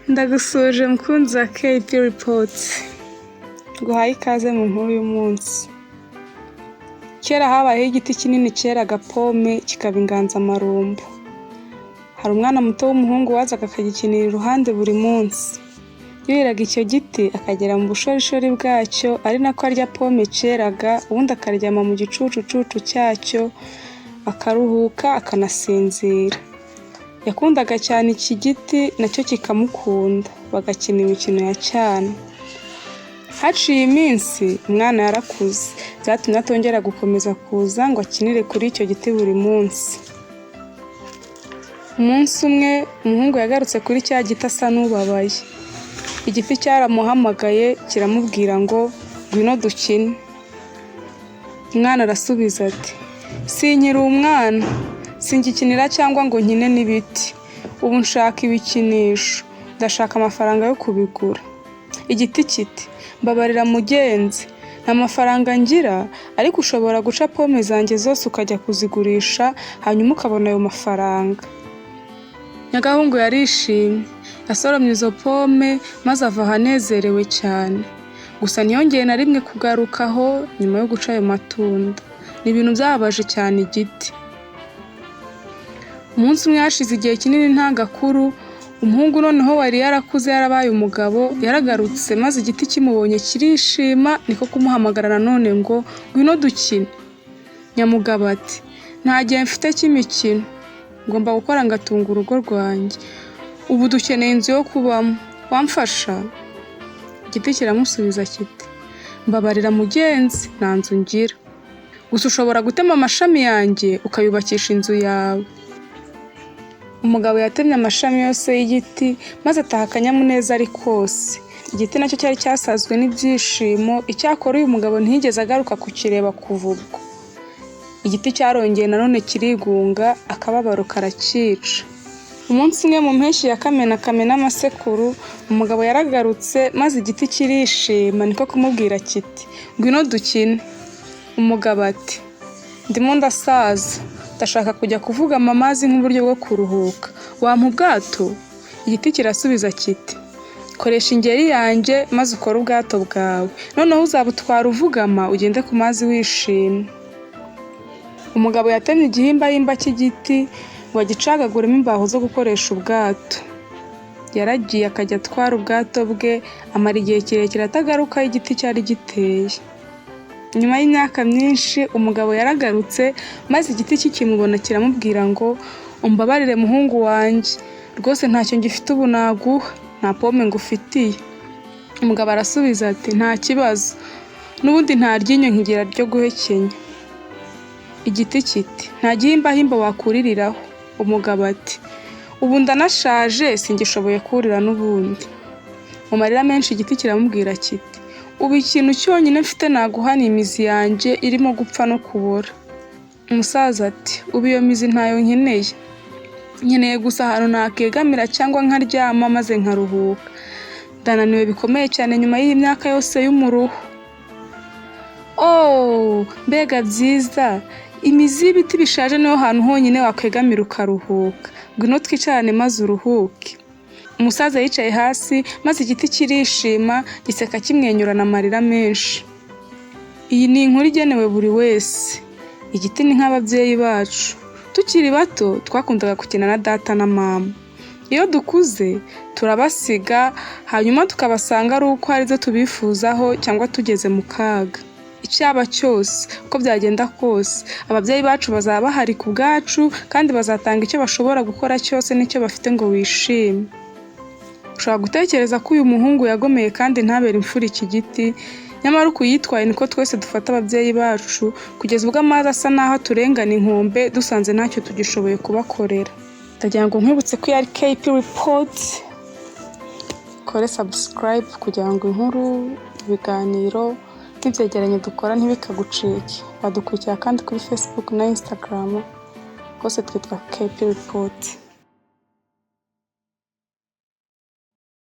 Ndagusuhuje mukunzi wa KP Report, nguhaye ikaze mu nkuru y'umunsi. Kera habayeho igiti kinini cyeraga pome kikaba inganzamarumbo. Hari umwana muto w'umuhungu wazaga akagikinira iruhande buri munsi. Yuriraga icyo giti akagera mu bushorishori bwacyo, ari nako arya pome cyeraga, ubundi akaryama mu gicucucucu cyacyo akaruhuka akanasinzira. Yakundaga cyane iki giti, nacyo kikamukunda, bagakina imikino ya cyana. Haciye iminsi umwana yarakuze, byatumye atongera gukomeza kuza ngo akinire kuri icyo giti buri munsi. Umunsi umwe umuhungu yagarutse kuri cya giti asa n'ubabaye. Igiti cyaramuhamagaye kiramubwira ngo: "Ngwino dukine." Umwana arasubiza ati: "Sinkiri umwana, singikinira cyangwa ngo nkine n'ibiti. Ubu nshaka ibikinisho, ndashaka amafaranga yo kubigura." Igiti kiti: "Mbabarira mugenzi, nta mafaranga ngira, ariko ushobora guca pome zanjye zose ukajya kuzigurisha, hanyuma ukabona ayo mafaranga." Nyagahungu yarishimye, yasoromye izo pome maze ava aho anezerewe cyane. Gusa ntiyongeye na rimwe kugaruka aho nyuma yo guca ayo matunda. Ni ibintu byababaje cyane igiti. Umunsi umwe hashize igihe kinini nta gakuru, umuhungu noneho wari yarakuze yarabaye umugabo yaragarutse, maze igiti kimubonye kirishima, niko kumuhamagara nanone ngo: "Ngwino dukine." Nyamugabo ati: "Nta gihe mfite cy'imikino, ngomba gukora ngatunga urugo rwanjye. Ubu dukeneye inzu yo kubamo, wamfasha?" Igiti kiramusubiza kiti: "Mbabarira mugenzi, nta nzu ngira. Gusa ushobora gutema amashami yanjye ukayubakisha inzu yawe." Umugabo yatemye amashami yose y'igiti maze ataha akanyamuneza ari kose. Igiti nacyo cyari cyasazwe n'ibyishimo, icyakora uyu mugabo ntiyigeze agaruka kukireba kuva ubwo. Igiti cyarongeye nanone kirigunga, akababaro karacyica. Umunsi umwe mu mpeshyi ya Kamena kamena amasekuru, umugabo yaragarutse maze igiti kirishima, niko kumubwira kiti: "Ngwino dukine." Umugabo ati: "Ndimo ndasaza, ndashaka kujya kuvugama amazi nk'uburyo bwo kuruhuka, wampa ubwato?" Igiti kirasubiza kiti: "Koresha ingeri yanjye maze ukore ubwato bwawe, noneho uzabutwara uvugama ugende ku mazi wishimye." Umugabo yatemye igihimbahimba cy'igiti ngo agicagaguremo imbaho zo gukoresha ubwato. Yaragiye akajya atwara ubwato bwe, amara igihe kirekire atagaruka aho igiti cyari giteye. Nyuma y'imyaka myinshi umugabo yaragarutse maze igiti kikimubona kiramubwira ngo: "Umbabarire muhungu wanjye, rwose ntacyo ngifite ubu naguha, nta pome ngufitiye." Umugabo arasubiza ati: "Nta kibazo, n'ubundi nta ryinyo nkigira ryo guhekenya." Igiti kiti: "Nta gihimbahimba wakuririraho?" Umugabo ati: "Ubu ndanashaje, singishoboye kurira n'ubundi." Mu marira menshi igiti kiramubwira kiti: "Ubu ikintu cyonyine mfite naguha ni imizi yanjye irimo gupfa no kubora." Umusaza ati: "Ubu iyo mizi ntayo nkeneye, nkeneye gusa ahantu nakegamira cyangwa nkaryama maze nkaruhuka. Ndananiwe bikomeye cyane nyuma y'iyi myaka yose y'umuruho." "Oh, mbega byiza! Imizi y'ibiti bishaje niho hantu honyine wakwegamira ukaruhuka. Ngwino twicarane maze uruhuke." Umusaza yicaye hasi maze igiti kirishima, giseka kimwenyurana amarira menshi. Iyi ni inkuru igenewe buri wese. Igiti ni nk'ababyeyi bacu. Tukiri bato twakundaga gukina na data na mama. Iyo dukuze turabasiga, hanyuma tukabasanga ari uko hari ibyo tubifuzaho cyangwa tugeze mu kaga. Icyaba cyose, uko byagenda kose, ababyeyi bacu bazaba bahari ku bwacu kandi bazatanga icyo bashobora gukora cyose n'icyo bafite ngo wishime. Ushobora gutekereza ko uyu muhungu yagomeye kandi ntabere imfura iki giti, nyamara uku yitwaye niko twese dufata ababyeyi bacu, kugeza ubwo amazi asa n'aho aturengana inkombe, dusanze ntacyo tugishoboye kubakorera. Ndagira ngo nkwibutse ko iyi ari KP Report, ukore subscribe kugira ngo inkuru, ibiganiro n'ibyegeranyo dukora ntibikagucike. Wadukurikira kandi kuri Facebook na Instagram, hose twitwa KP Report.